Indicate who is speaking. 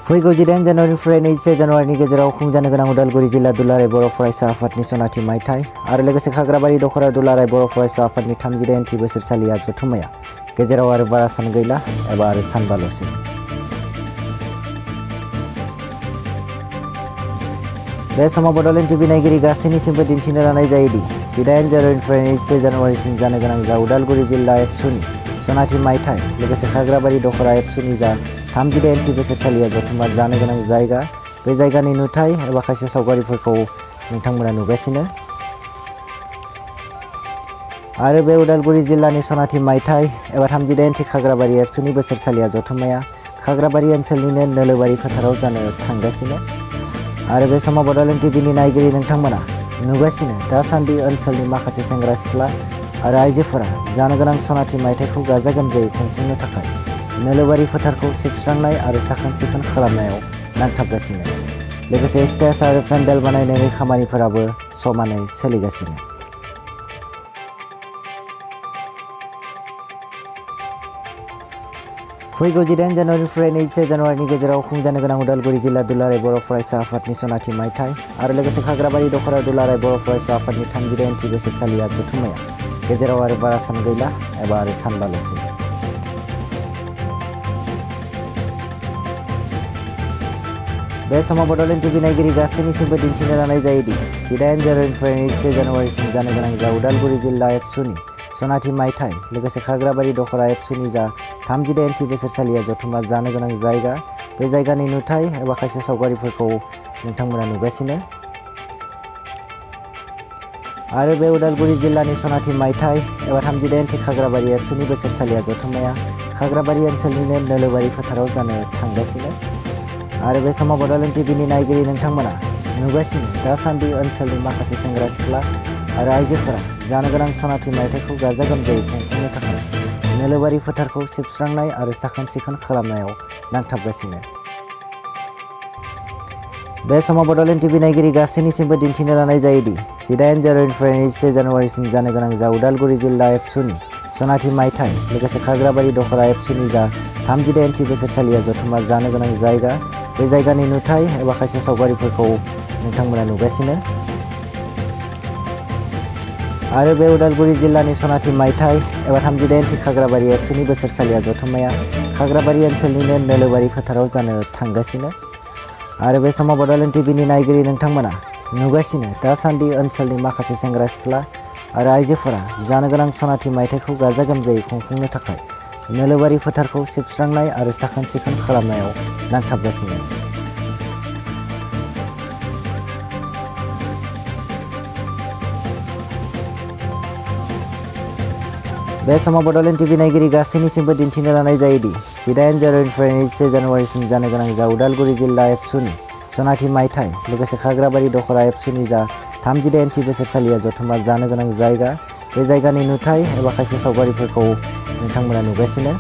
Speaker 1: फैगौ 8 जानुवारिनिफ्राय 2 जानुवारिनि गेजेराव खुंजानो गोनां उदालगुरि जिल्ला दुलाराय बर' फरायसा आफादनि सनाथि मायथाइ आरो लोगोसे खाग्राबारि दख'र दुलाराय बर' फरायसा आफादनि 38थि बोसोरसालिया जथुम्माया गेजेराव आरो बारा सान गैला एबा आरो सानबाल'सै। बे समाव बड'लेण्ड टिभि नायगिरि गासैनिसिमबो दिन्थिनो लानाय जायोदि 8 जानुवारिनिफ्राय 2 जानुवारिसिम जानो गोनां जा उदालगुरि जिल्ला एबसुनि सनाथि मायथाइ लोगोसे खाग्राबारि दख'र एबसुनि जा 38थि बोसोरसालिया जथुम्मा जानो गोनां जायगा बे जायगानि नुथाय एबा खायसे सावगारिफोरखौ नोंथांमोना नुगासिनो। आरो बे उदालगुरि जिल्लानि सनाथि मायथाइ एबा 38थि खाग्राबारि एबसुनि बोसोरसालिया जथुम्माया खाग्राबारि ओनसोलनिनो नोलोबारि फोथाराव जानो थांगासिनो। आरो बे समाव बड'लेण्ड टिभिनि नायगिरि नोंथांमोना नुगासिनो दासान्दि ओनसोलनि माखासे सेंग्रा सिख्ला आरो आइजोफोरा जानो गोनां सनाथि मायथाइखौ गाजा गोमजायै खुंफुंनो थाखाय नोलोबारि फोथारखौ सिबस्रांनाय आरो साखोन सिखोन खालामनायाव नांथाबगासिनो। लोगोसे स्टेज आरो पेन्डेल बानायनायनि खामानिफोराबो समानै सोलिगासिनो। फैगौ 8 जानुवारिनिफ्राय 2 जानुवारिनि गेजेराव खुंजानो गोनां उदालगुरि जिल्ला दुलाराय बर' फरायसा आफादनि सनाथि मायथाइ आरो लोगोसे खाग्राबारि दख'र दुलाराय बर' फरायसा आफादनि 38थि बोसोरसालिया जथुम्माया गेजेराव आरो बारा सान गैला एबा आरो सानबाल'सै। बे समाव बड'लेण्ड टिभि नायगिरि गासैनिसिमबो दिन्थिनो लानाय जायोदि 8 जानुवारिनिफ्राय 2 जानुवारिसिम जानो गोनां जा उदालगुरि जिल्ला एबसुनि सनाथि मायथाइ लोगोसे खाग्राबारि दख'र एबसुनि जा 38थि बोसोरसालिया जथुम्मा जानो गोनां जायगा बे जायगानि नुथाय एबा खायसे सावगारिफोरखौ नोंथांमोना नुगासिनो। आरो बे उदालगुरि जिल्लानि सनाथि मायथाइ एबा 38थि खाग्राबारि एबसुनि बोसोरसालिया जथुम्माया खाग्राबारि ओनसोलनिनो नोलोबारि फोथाराव जानो थांगासिनो। आरो बे समाव बड'लेण्ड टिभिनि नायगिरि नोंथांमोना नुगासिनो दासान्दि ओनसोलनि माखासे सेंग्रा सिख्ला आरो आइजोफोरा जानो गोनां सनाथि मायथाइखौ गाजा गोमजायै खुंफुंनो थाखाय नोलोबारि फोथारखौ सिबस्रांनाय आरो साखोन सिखोन खालामनायाव नांथाबगासिनो। बे समाव बड'लेण्ड टिभि नायगिरि गासैनिसिमबो दिन्थिनो लानाय जायोदि 8 जानुवारिनिफ्राय 2 जानुवारिसिम जानो गोनां जा उदालगुरि जिल्ला एबसुनि सनाथि मायथाइ लोगोसे खाग्राबारि दख'र एबसुनि जा 38थि बोसोरसालिया जथुम्मा जानो गोनां जायगा बे जायगानि नुथाय एबा खायसे सावगारिफोरखौ नोंथांमोना नुगासिनो। आरो बे उदालगुरि जिल्लानि सनाथि मायथाइ एबा 38थि खाग्राबारि एबसुनि बोसोरसालिया जथुम्माया खाग्राबारि ओनसोलनिनो नोलोबारि फोथाराव जानो थांगासिनो। आरो बे समाव बड'लेण्ड टिभिनि नायगिरि नोंथांमोना नुगासिनो दासान्दि ओनसोलनि माखासे सेंग्रा सिख्ला आरो आइजोफोरा जानो गोनां सनाथि मायथाइखौ गाजा गोमजायै खुंफुंनो थाखाय नोलोबारि फोथारखौ सिबस्रांनाय आरो साखोन सिखोन खालामनायाव नांथाबगासिनो। बे समाव बड'लेण्ड टिभि नायगिरि गासैनिसिमबो दिन्थिनो लानाय जायोदि 8 जानुवारिनिफ्राय 2 जानुवारिसिम जानो गोनां जा उदालगुरि जिल्ला एबसुनि सनाथि मायथाइ लोगोसे खाग्राबारि दख'र एबसुनि जा 38थि बोसोरसालिया जथुम्मा जानो गोनां जायगा बे जायगानि नुथाय एबा खायसे सावगारिफोरखौ नोंथांमोना नुगासिनो।